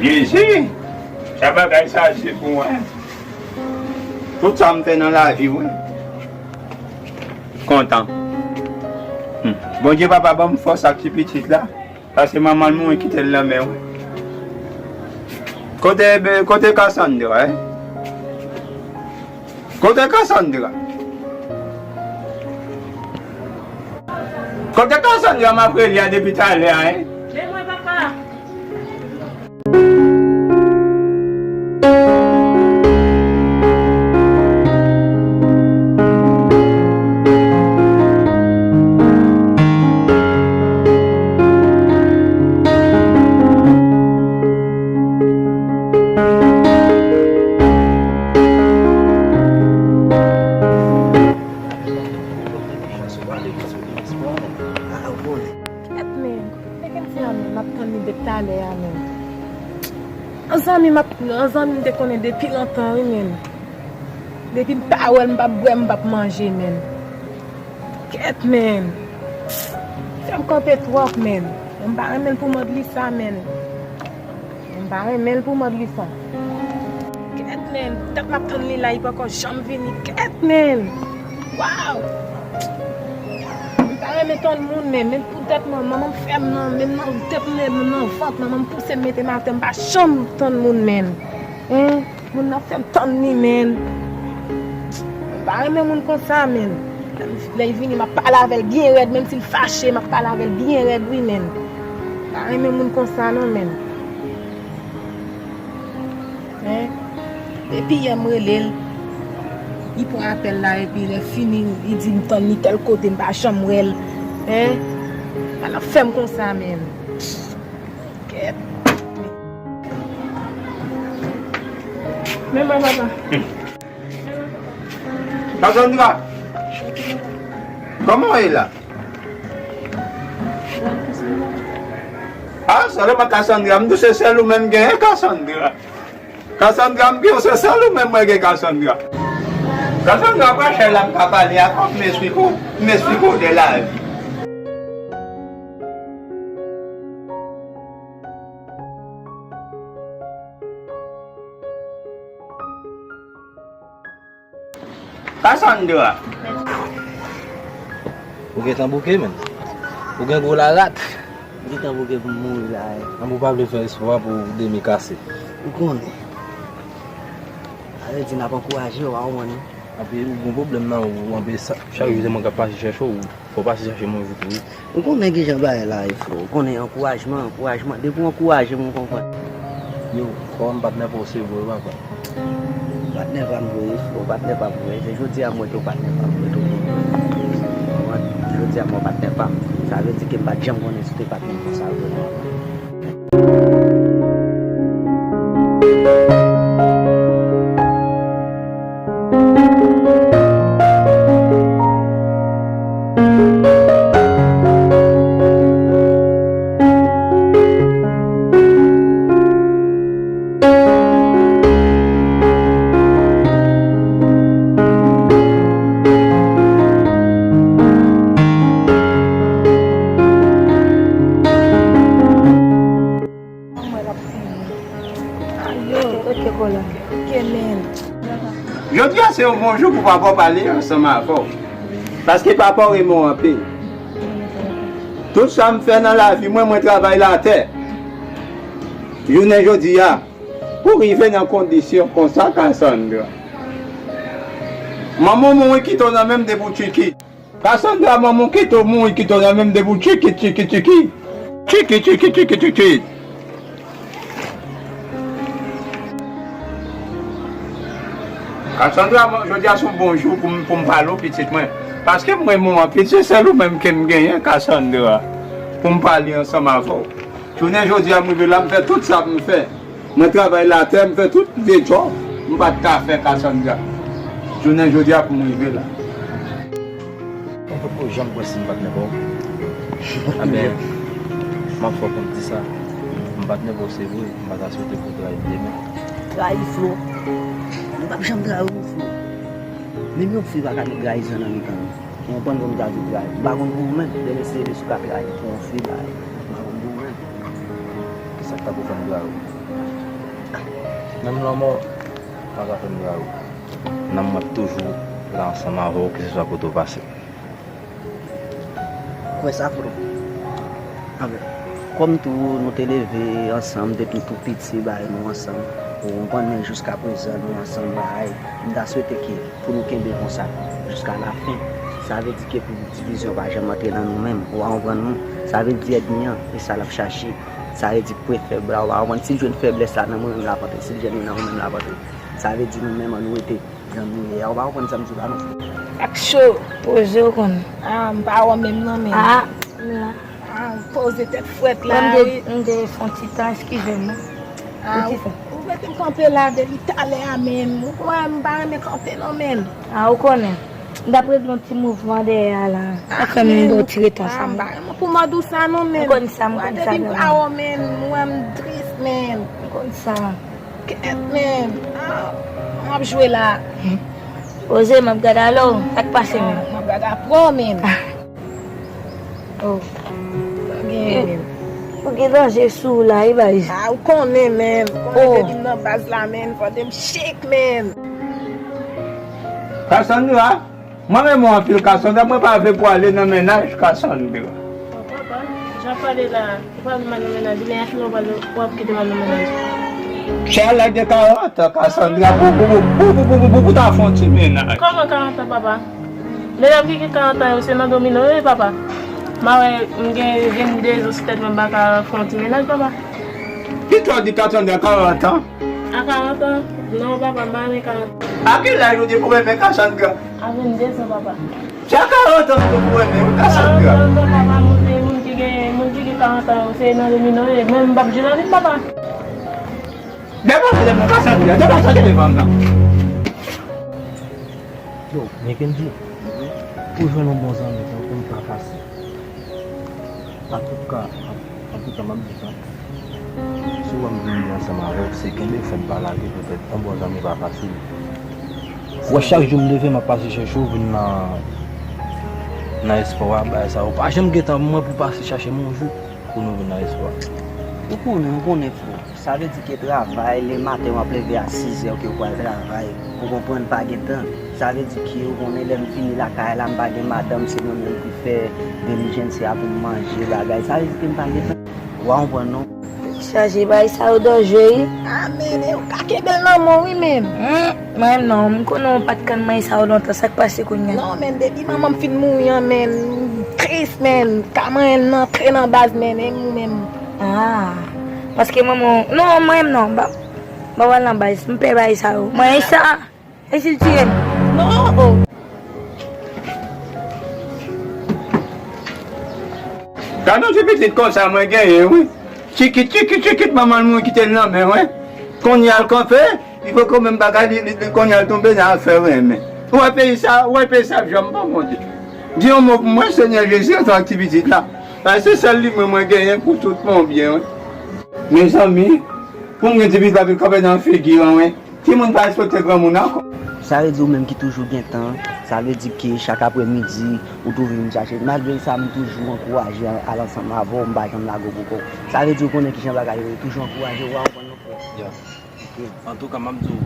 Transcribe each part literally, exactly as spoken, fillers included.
Jezi, sa bagay sa se pou mwen. Tout sa m fè nan lavi, wi. Kontan. Hmm. Bondye papa ban m fòs ak ti pitit la. Paske manman l mouri kite l nan men w. Kote, kote Cassandra, eh? Kote Cassandra? Kote Cassandra m ap rele a depi talè a, eh? Men mwen, papa. Kèt, men. Teke m di a, men. M ap tann li depi talè a, men. Yon zanmi m ap, yon zanmi m te konnen depi lontan, wi, men. Depi m pa wè l, m p ap bwè, m p ap manje, men. Kèt, men. Fè m kanpe twòp, men. M pa renmen l pou mòd li sa, men. M pa renmen l pou mòd li sa. Kèt, men, dat m ap tann li la, li poko janm vini. Kèt, men. Waw! M pa renmen tann moun, men, men poutèt mwen, manman m fè m nan, men nan tèt mwen, men nan vant, manman m pouse m mete m atè, m pa janm tann moun, men. Hein? Moun nan fè m tann li, men. M pa renmen moun konsa, men. Lè l vini, m ap pale avè l byen rèd, menm si l fache, m ap pale avè l byen rèd, wi, men. M pa renmen moun konsa, non, men. Hein? Depi yè m rele l, li pran apèl la, epi lè fini, li di m tann li tèl kote, m pa janm wè l. Hein? Sa l ap fè m konsa, men. Kèt. Men mwen, papa. Cassandra! Kòman w ye la? Ah, sèlman Cassandra, m tou se sèl ou menm genyen, Cassandra. Cassandra, m gen, se sèl ou menm mwen gen, Cassandra. Cassandra, pa chè la m ka pale a, fòk m esplike w, m esplike w de lavi. Cassandra. Ou gentan bouke, menm? Ou gen gwo larat? M gentan bouke pou m mouri la, wi. Anben, ou pa vle fè espwa pou demi kase. Ou konnen. Sa vle di n ap ankouraje w, pa konprann, wi. Anben, ou gen pwoblèm nan ou, anben, sa, chak jou se mwen k ap pase chèche w, ou fò w pase chèche mwen tou, wi. Ou konnen kijan bagay la ye, frè. Ou konnen ankourajman, ankourajman. Depi w ankouraje m, ou konprann. Yo, kòman patnè pa w se vre, papa? Patnè pa m vre, frè, patnè pa m vre. Se jodi a m wè ke w patnè pa m vre tou. Ou konprann? Jodi a m wè w patnè pa m. Sa vle di ke m pa t janm konnen si w te patnè m konsa vre, non. Mwen ap fini. Ayo, ok, kola. Ok, men. Jodi a se yon bon jou pou papa w pale ansanm avè w. Paske papa w renmen w anpil. Tout sa m fè nan lavi mwen, mwen travay latè. Jounen jodi a, pou rive nan kondisyon konsa, Cassandra. Manman w mouri kite w nan men m depi w tchikit. Cassandra, manman w kite w mouri, kite w nan men m depi w tchikit, tchikit, tchikit. Tchikit, tchikit, tchikit, tchikit. Cassandra, mwen, jodi a se yon bon jou pou m, pou m pale w, pitit mwen. Paske m renmen w anpil, se sèl ou menm ke m genyen, Cassandra, pou m pale ansanm avè w. Jounen jodi a, m rive la, m fè tout sa pou m fè. Mwen travay latè, m fè tout vye djòb m pa t ka fè, Cassandra. Jounen jodi a pou m rive la. Mwen potko janm kwè si m patnè pa w. Anben, m ap fè w konn di sa. M patnè pa w se vre, m pa ta swete pou w trayi m demen. Trayi Flo? Mwen p ap janm trayi w, Flo. Menm yon fi pa ka gen trayizon nan mitan nou. Ou konprann, pou m ta di trayi. M pa konn pou ou menm, demen si se Dye si w ka trayi pou yon fi, bay. M pa konn pou ou menm. Kisa k ta pou fè m trayi w? Menm lanmò pa ka fè m trayi w. Nanm mwen ap toujou la ansanm avè w, keseswa kote w pase. Kwè sa, frè. Anben, kòm tou nou te leve ansanm depi tou piti, bay nou ansanm. Ou konprann, men jiskaprezan nou ansanm, bay. M ta swete ke pou nou kenbe konsa jiska lafen. Sa vle di ke pou divizyon pa janm antre nan nou menm. Ou konprann nou? Sa vle di ènmi an, e sa l ap chache. Sa vle di pou fèb la, ou konprann? Si l jwenn fèblès la nan mwen menm, l ap antre. Si l jwenn li nan mwen menm, l ap antre. Sa vle di nou menm, ann nou rete jan nou ye a. Ou pa konprann sa m di w la non, frè. Ak cho. Poze w konn. Ah, m pa wè menm non, men. Ah, m la. Ah, poze tèt frèt la, wi. M te, m te fè yon ti tan, eskize m non. Ah, ou, ou mete m kanpe la depi talè a, men. Ou wè, m pa renmen kanpe non, men. Ah, ou konnen. M t ap regle yon ti mouvman dèyè a la. Sa fè m gen yon ti reta sa. Ah, m pa renmen pou mòd ou sa non, men. M konn sa, m konn sa, depi m pa wè w, men, m wè m tris, men. M konn sa. Kèt, men. Ah, m ap jwe la. Poze, m ap gade alò, sa k pase, men? M ap gade aprè w, men. Oh. Ou gen danje sou ou la, wi, bay. Ah, ou konnen, men. Ou konnen depi m nan baz la, men. Fò de m chik, men. Cassandra, mwen renmen w anpil, Cassandra. Mwen pa vle pou ale nan mennaj Cassandra. Papa, jan w pale la, ou pa vle m al nan mennaj ou, men eske w pral, w ap kite m al nan mennaj? Chè, laj de karant an, Cassandra, pou, pou ta fè yon ti mennaj. Kòman karant an, papa? Medam ki gen karant an yo, se nan domino yo ye, papa. M a wè m gen vennde zan sou tèt mwen, m pa ka fè yon ti mennaj, papa. Kisa w di Cassandra, karant an? A karant an? Non, papa, m pa renmen karant an. A ki laj ou di pou renmen Cassandra? A vennde zan, papa. Se a karant an ou di pou renmen, wi, Cassandra. Karant an, papa, moun, moun ki gen, moun ki gen karant an yo, se nan domino yo ye. Mwen, m p ap jwe nan li, papa. Degaje devan m, Cassandra, degaje devan m nan. Yo, men Kendy, pou jwenn yon bon zanmi tankou m pa fasil. Antouka, an-, antouka, m ap di sa. Si w wè m vini ansanm avè w, se kenbe fèm, pa lage, poutèt yon bon zanmi pa fasil. Ou wè, chak jou m leve, m ap pase chèche w vin nan, nan espò a, bagay sa yo. Pa janm gentan mwen pou pase chache m yon jou pou nou vin nan espò a. Ou konnen, ou konnen, frè. Sa vle di ke travay, lematen w ap leve a sizè ke w pral travay, ou konprann, pa gen tan. Sa vle di ke ou konnen lè m vini lakay la, m pa gen madanm, se mwen menm ki fè dilijans la pou m manje, bagay. Sa vle di ke m pa gen tan. Ou pa konprann non. Chaje, bagay sa yo danje, wi. Amen. E ou ka kenbe l nan men w, wi, men. Hmm, mwen menm non, m konnen w pa t konn manyen sa yo lontan, sa k pase kounye a? Non, men, depi manman m fin mouri an, men, m tris, men, ka manyen l nan, antre nan baz, men, e ou menm? Ah, paske manman w, non, mwen menm non, m pa, m pa pral nan baz, m pè bagay sa yo. Mwen menm sa, e si l tire m? Non, oh. Gade yon ti pitit konsa mwen genyen, wi. Tchikit, tchikit, tchikit, manman l mouri kite l nan men, wi. Kounye a l kanpe, li poko menm bagay, li, li, li kounye a l tonbe nan afè renmen. Ou wè peyi sa, ou wè peyi sa ap janm bon, Bondye. Di yon mo pou mwen, Senyè Jezi, antan ak ti pitit la. Paske se sèl li mwen, mwen genyen pou tout mon byen, wi. Mezanmi, pou m gen ti pitit la vin kanpe nan figi an, wi. Timoun pa respekte granmoun ankò. Sa vle di ou menm ki toujou gen tan, sa vle di ke chak aprèmidi, ou toujou vin chache. Malgre sa, m toujou ankouraje al ansanm avè w, m pa janm lage w poko. Sa vle di ou konnen kijan bagay yo ye, toujou ankouraje w, ou konprann non, frè? Ya. Ok. Antouka, m ap di w,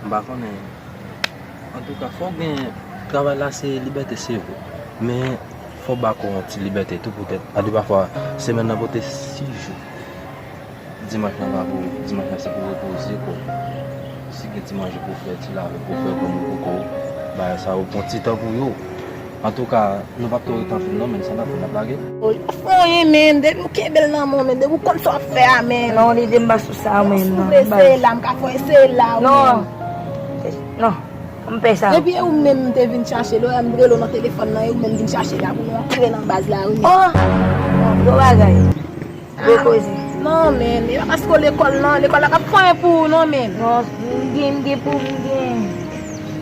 m pa konnen. Antouka, fò w gen, travay la se libète, se vre. Men, fò w ba kò w yon ti libète tou poutèt. Ade pafwa, semèn nan pote sis jou. Dimanch la pa pou, dimanch la se pou repoze kò w. Si gen ti manje pou w fè, ti lave pou w fè, kòm ou poko bagay sa yo, pran ti tan pou yo. Antouka, nou p ap twò rete anpil non, men sa n ap fè, n ap lage. Fè anyen, men, depi w kenbe l nan men w, men, depi w konn sa w ap fè a, men. Non, lide m pa sou sa, men, non. Si w vle eseye la, m ka fè w eseye la, wi, men. Non. Non. M pè sa. Epi e ou menm m te vin chache, lè w wè m rele w nan telefòn nan, e ou menm vin chache la pou nou antre nan baz la, wi, men. Oh! Gwo bagay. Gwo koze. Non, men, e pa paske w lekòl, non, lekòl la p ap fè anyen pou ou, non, men. Non, m gen, m gen pou m gen.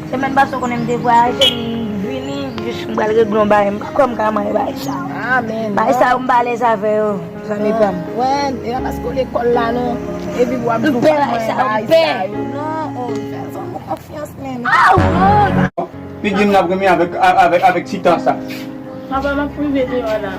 Semèn pase, w konnen m te vwayaje, m vini, jis m pral regle yon bagay, m pa kwè m ka manyen bagay sa. Ah, men, bagay sa yo, m pa alèz avè yo, zanmi pa m. Wè, e pa paske w lekòl la, non, epi w ap di w pa manyen bagay sa yo. Non, oh, fè zanmi w konfyans. Aw! Figi m nan premye avèk, avèk, avèk ti tan sa. Papa, m ap rive deyò la.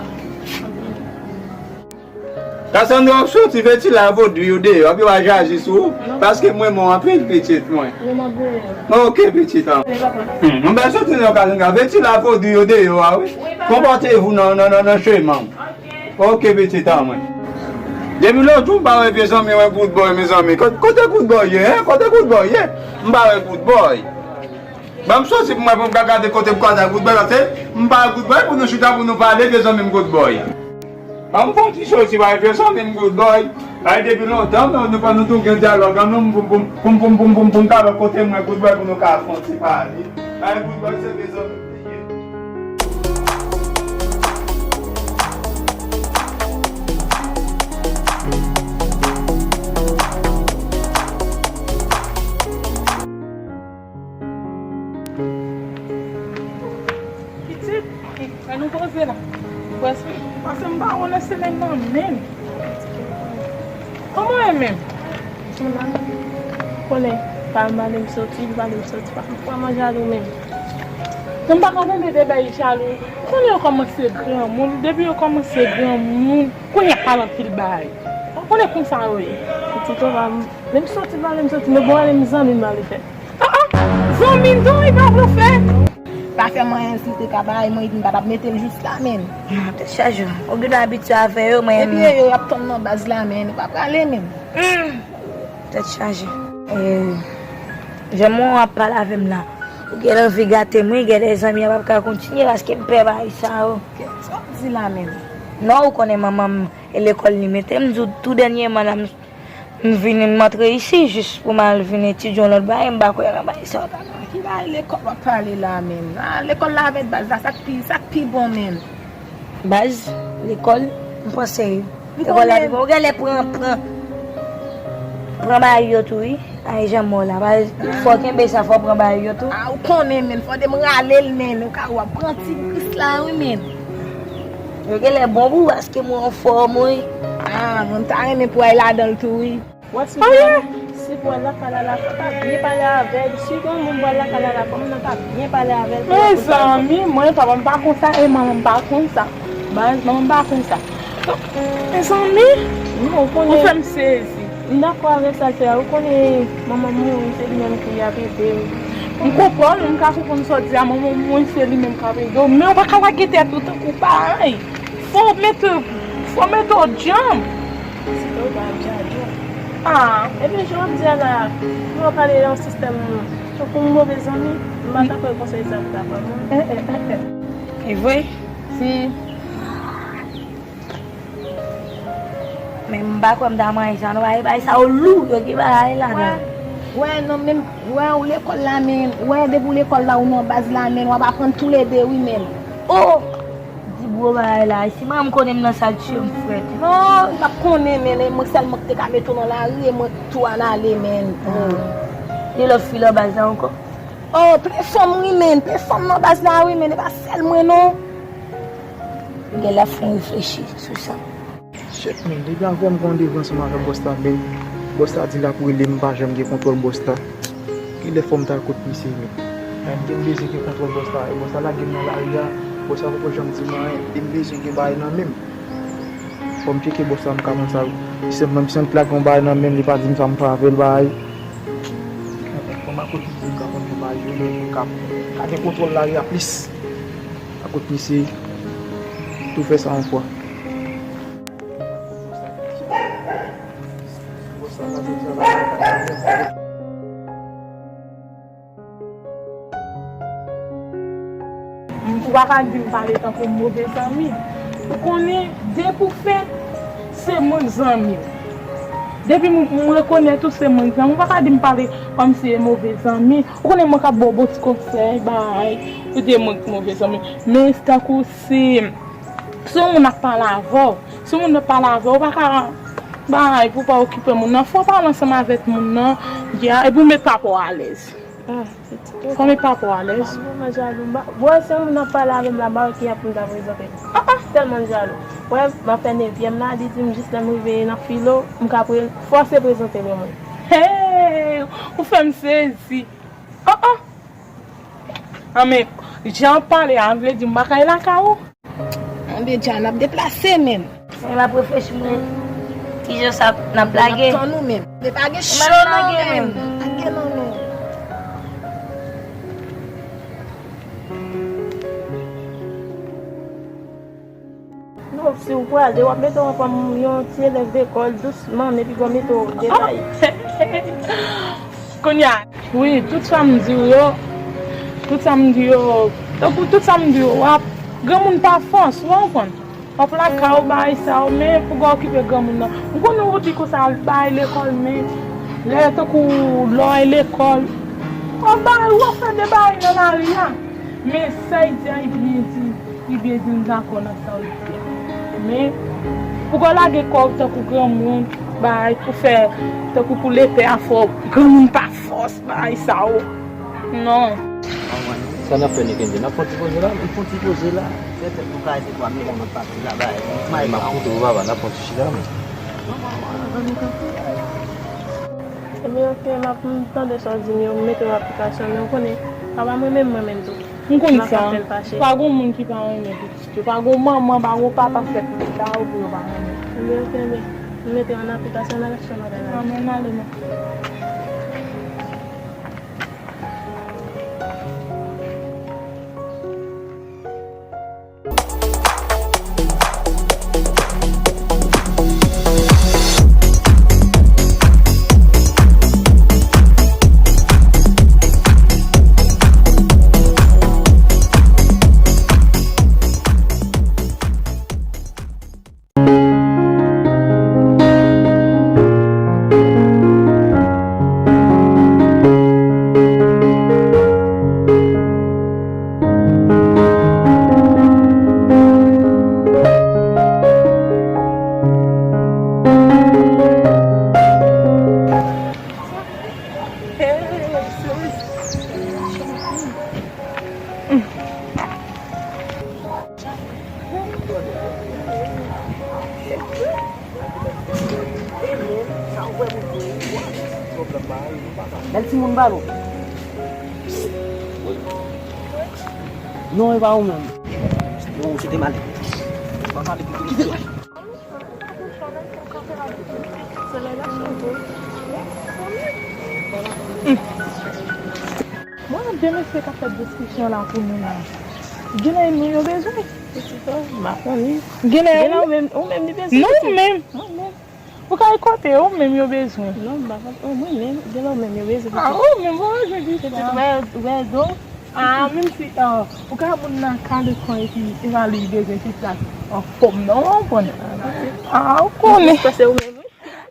Cassandra, w ap soti, veti la, vodwi yo deyò, epi w a jaji sou ou, paske mwen renmen w anpil, pitit mwen. Mwen, m ap veye. Ok, pitit an. Mwen, papa. Hmm, mwen, m ap soti nan Cassandra, veti la, vodwi yo deyò a, wi. Wi, papa. Konpòte vou nan, nan, nan, nan chemen. Ok. Ok, pitit an mwen. Depi lòt jou, m pa wè vye zanmi mwen, Good Boy, mezanmi. Kot-, kote Good Boy ye, hein? Kote Good Boy ye? M pa wè Good Boy. Ban m soti pou mwen, pou m ka gade kote m kwaze ak Good Boy, paske m pa wè Good Boy pou nou chita, pou nou pale, vye zanmi m Good Boy. Ban m fè yon ti soti, bay vye zanmi m Good Boy. Bay depi lontan, nou, nou pa nou tou gen dyalòg an nou, pou, pou, pou m ka wè kote mwen Good Boy pou nou ka fè yon ti pale. Bay Good Boy se vye zanmi m li ye. Pitit, lè nou poze la. Ou prèske, paske m pa wè w nan semèn nan menm. Kòman w ye menm? Konnen, pa m ale m soti, li pa ale m soti, pa m kwè manje ale menm. Mwen pa ka tande de bay jalou. Konnen yo kòmanse granmoun, depi yo kòmanse granmoun, kounye a pale anpil bagay. Ou konnen konsa yo ye. Pitit ou pa m, menm soti, pa ale m soti, men bon, ale m zanmi m ale fè. Ah, ah, zanmi tou, li pa vle fè. Pa fè m anyen, si l te ka bay mwen, li pa t ap mete l jis la menm. Non, tèt chaje. Ou gen dwa abitye avè yo, men epi yo, yo ap tann nan baz la, men nou pa prale menm. Hmm. Tèt chaje. E, jan mwen w ap pale avè m la, ou gen anvi gate m, wi, gen de zanmi a p ap ka kontinye, paske m pè bagay sa yo. Sa w ap di la menm? Non, ou konnen manman m, e lekòl li mete m, di w tou dènyèman la, m M vini, m antre isi jis pou m al vin etidye yon lòt bagay, m pa kwè nan bagay sa yo. Ki bagay lekòl w ap pale la menm? Ah, lekòl la avèk baz la, sa k pi, sa k pi bon menm? Baz, lekòl, m panse lekòl la pi bon. Ou genlè pran, pran, pran bagay yo tou, wi. Ay, jan mò la, baz, fò w kenbe sa, fò w pran bagay yo tou. Ah, ou konnen menm, fò de m rale l menm, ou ka wè, pran ti gris la, wi menm. Yo genlè bon pou ou, paske mwen anfòm, wi. Ah, mwen, m ta renmen pou w al ladan l tou, wi. Wè si pou wè, si pou wè lakay la, lakay pa byen pale avè l. Si gen yon moun pral lakay la, la fanm nan pa byen pale avè l. Mezanmi, mwen papa m pa konsa e manman m pa konsa. Baz, manman m pa konsa. Mezanmi, ou fè m sezi. M dakò avèk sa l fè a. Ou konnen manman m mouri, se li menm ki ap ede m. M konprann, m ka konprann sa w di a, manman m mouri, se li menm k ap ede w. Men ou pa ka lage tèt ou tankou bagay. Fò w mete, fò w mete w djanm. Sitèl w pa ap djadjou. Ah, epi jan w ap di a la, pou w pale nan sistèm, tankou yon move zanmi, m pa ta kwè konsèy sa pou ta ban mwen. Eh, eh, eh, eh. E vre? Si. Men m pa kwè m ta manyen sa, non, bagay, bagay sa yo lou, yo gen bagay ladan. Wè, wè, non, men, wè, ou lekòl la, men, wè, depi w lekòl la, ou nan baz la, men, w ap aprann toulede, wi, men. Oh! Di gwo bagay la, si manman m konnen m nan sa l tiye m frèt. Non, li p ap konnen, men, e mwen sèlman ki te ka mete w nan lari, e mwen ki tou al ale, men. Gen lòt fi nan baz la ankò? Oh, plen fanm wi, men, plen fanm nan baz la wi, men, e pa sèl mwen, non. Gen lè fò w reflechi sou sa. Shit, men, depi avan m gen yon randevou ansanm avèk bòs la, men bòs la di l ap rele m, m pa janm gen kontwòl bòs la. Kilè fò m ta al kot misye, men? Men m gen bezwen gen kontwòl bòs la, e bòs la lage m nan lari a, bòs la poko janm di m anyen, e m bezwen gen bagay nan men m. Fò m tcheke bòs la, m ka konn sa. Si se menm si m t lage yon bagay nan men l, li pa di m sa m fè avè l, bagay. Fò m al kot misye, m ka konn yon bagay yo, men m ka, ka gen kontwòl lari a plis. Al kot misye, tou fè sa yon fwa. Bòs la pa di m sa, bagay la pa di m sa. Ou pa ka di m pale tankou move zanmi. Ou konnen, depi w fèt, se moun zanmi w. Depi m, m rekonèt ou se moun zanmi, ou pa ka di m pale kòmsi e move zanmi. Ou konnen mwen k ap ba w bon ti konsèy, bay, ou di mwen move zanmi. Men tankou se, se yon moun ap pale avè w. Se yon moun ap pale avè w, ou pa ka, bay, pou w pa okipe moun nan. Fò w pale ansanm avèk moun nan, ya, epi w met pa pa w alèz. Ah, pitit. Fò met pa pa w alèz. M pa vrèman jalou, m pa, bon, se yon moun ap pale avè m la, m pa wè ki jan pou m ta prezante l. Ah, ah. Tèlman l jalou. Wè, m ap fè nevyèm la, li di m jis lè m rive nan filo, m ka pre-, fòse prezante l mwen. Hey! Ou fè m sezi. Oh, oh! An men, jan w ap pale a, vle di m pa kay lakay ou? Anben, dja n ap deplase menm. Mwen m ap reflechi, mwen, Kijan sa n ap lage? N ap tann ou menm. Men pa gen cho non, menm. Pa gen non, non. Non, si w prale, w ap mete w anfòm yon ti elèv lekòl dousman, epi w mete w detay. Kounye a. Wi, tout sa m di w yo, tout sa m di yo, tankou tout sa m di yo, w ap, granmoun pa fòs, ou konprann? W ap lakay ou, bagay sa yo, men pou w okipe granmoun nan. M konnen ou di konsa al bay lekòl, men lè tankou lè w al lekòl, w ap bay, w ap fè de bagay nan lari a. Men sa l di a, li byen di, li byen di, m dakò nan sa l di a. Men, pou w lage kò w tankou granmoun, bay, pou fè, tankou pou lepè a fò, granmoun pa fòs, bay sa yo. Non. Sa n ap fè, Nikendy? N ap fè yon ti poze la, men. N fè yon ti poze la. Petèt nou ka ese twa milyon lòt pati la, bay. M ap koute w, papa, n ap fè yon ti chita, men. Ebyen, oke, m ap, m tande sa w di m yo, m mete w aplikasyon, men w konnen, papa mwen menm, mwen menm tou. M konn sa. Pa gen moun ki pa renmen pitit yo. Pa gen manman, pa gen papa fèt nan eta yo pou yo pa renmen. Ebyen, oke, men, m mete w an aplikasyon, n al achte yon bagay la. Ann ale, men. Bèl timoun balon. Non, e pa ou menm. Yo, se te male. Kite. Mwen ap de mesye k ap fè diskisyon la pou nou la. Genlè nou yo bezwen. Pitit, oh, m pa konnen. Genlè ou menm, ou menm li bezwen. Non, pitit. Ou menm. Mwen menm. Ou ka kote, ou menm yo bezwen. Non, m pa konnen. Oh, mwen menm. Genlè ou menm yo bezwen, pitit. Ah, ou menm, ou bezwen, pitit. Pitit, wè, wè, do. Ah, menm si, ah, ou ka moun nan kale kò epi evalye li bezwen tout sa. Anfòm, non, ou konnen. Ah, ou konnen. Mwen panse ou menm, wi.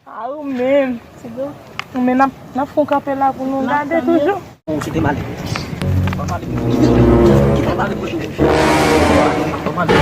A ou menm. Ou menm n ap, n ap fè yon kanpe la pou nou gade toujou. Ou se te male. Pa male pou ou. Ki pa male pou ou. Pa male.